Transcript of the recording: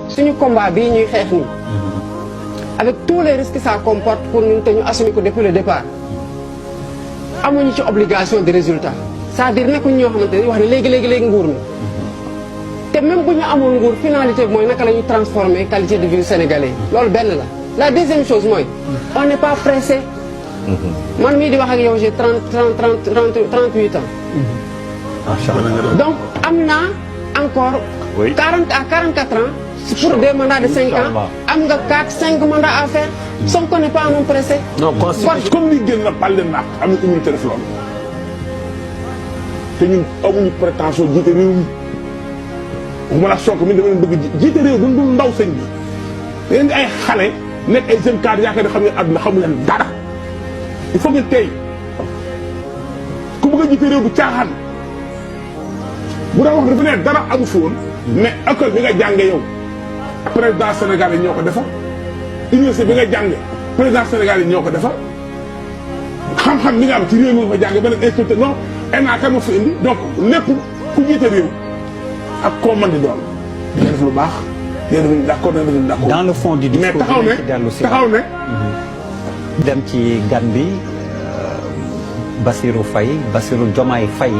suñu combat bii ñuy xeex nii avec tous les risques que ça comporte pour ñun te ñu assumer ko depuis le départ amuñu ci obligation de résultat c'est-à-dire nekkuñ ñoo xamante ne wax ne léegi nguur mi te même bu ñu amoon nguur finalité bi mooy naka la ñuy transformer qualité de vie sénégalais loolu benn la deuxième chose mooy on n'est pas pressé man mii di wax ak yow j'ai 38 ans donc am naa encore 40 à 44 ans pour des mandats de 5 ans am nga 5 mandats à faire Sonko n'est pas un homme pressé. non comme li gën na parler naak am na immunité def loolu te ñun amuñu prétention jiite réew mi waxuma la Sonko mi dama leen bëgg jiite réew duñ dul ndaw sëñ bi da ngeen di ay xale nekk ay jeunes cadres yaakaar ne xam ngeen àdduna xamu leen dara il faut que tey ku bëgg a jiite réew du caaxaan bu daa wax dafa ne dara amu fi woon mais école bi nga jànge yow président Sénégal yi ñoo ko defar université bi nga jànge président Sénégal yi ñoo ko defar xam-xam bi nga am ci réew mi nga fa jànge beneen inspecteur non ENA kan ma fi indi donc lépp ku jiite réew ak koo mën di doon dina def lu baax dina def d'accord dina def d'accord dans le fond du discours mais taxaw ne dem ci gan bi Bassirou Diomaye Faye